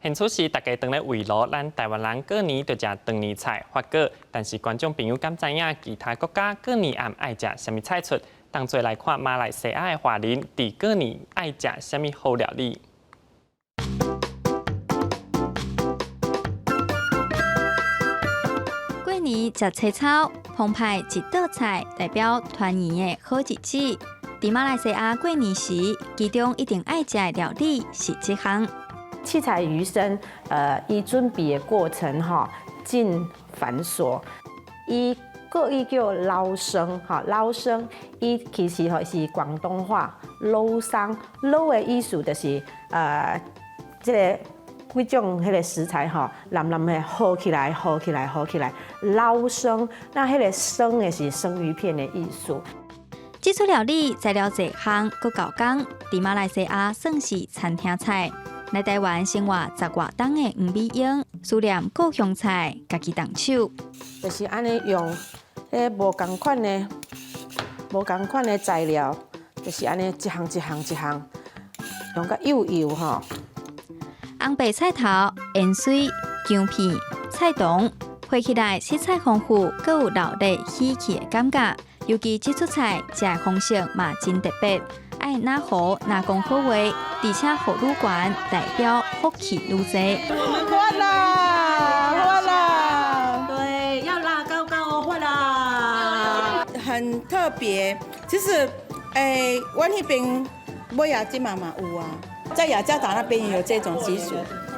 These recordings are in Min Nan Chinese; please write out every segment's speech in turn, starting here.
現此時大家當咧圍爐，咱台灣人過年就食長年菜發糕，但是觀眾朋友敢知影其他國家過年暗愛食啥物菜出？當做來看馬來西亞的華人佇過年愛食啥物好料理。過年食青草，澎湃一道菜，代表團圓的好日子。佇馬來西亞過年時，其中一定愛食的料理是這項。七彩魚生，伊準備的過程吼，真繁瑣。伊國語叫撈生，哈，撈生，伊其實吼是廣東話撈生，撈的意思就是，這个幾種彼个食材吼，攏攏的合起來，合起來，合起來，撈生。那彼个生的是生魚片的意思。這出料理材料濟項，閣夠工，佇馬來西亞算是餐廳菜。來台灣生活十外冬的黃美英，思念故鄉菜，家己動手。就是按呢用，彼無仝款的、無仝款的材料，就是按呢一項一項一項，用甲幼幼吼。紅白菜頭、芫荽、薑片、菜茼，配起來色彩豐富，閣有熱鬧喜氣的感覺。尤其這出菜食的方式嘛真特別，愛若糊若講好話，而且福愈懸，代表福氣愈濟。發啦，發啦！對，要拉高高哦，發啦！很特別，其實，阮彼邊尾仔這嘛嘛有啊，在雅加達那邊也有這種習俗，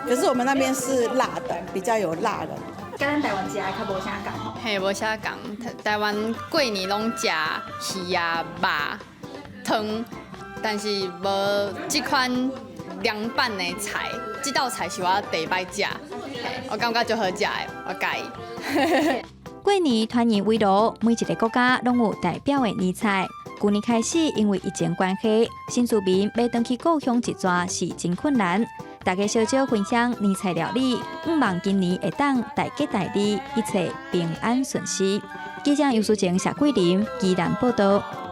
可是我們那邊是辣的，比較有辣的。佮咱台灣食的較無啥仝吼。嘿，無啥仝。台灣過年攏食魚啊、肉、湯，但是無這款涼拌的菜。這道菜是我第一擺食，我感覺足好食的，我佮意。過年團圓圍爐，每一个國家攏有代表的年菜。舊年開始，因為疫情關係，新住民欲轉去故鄉一逝是真困難。大家小少分享年菜料理，向望今年會當大吉大利，一切平安順遂。記者尤淑靜、謝桂林，宜蘭報道。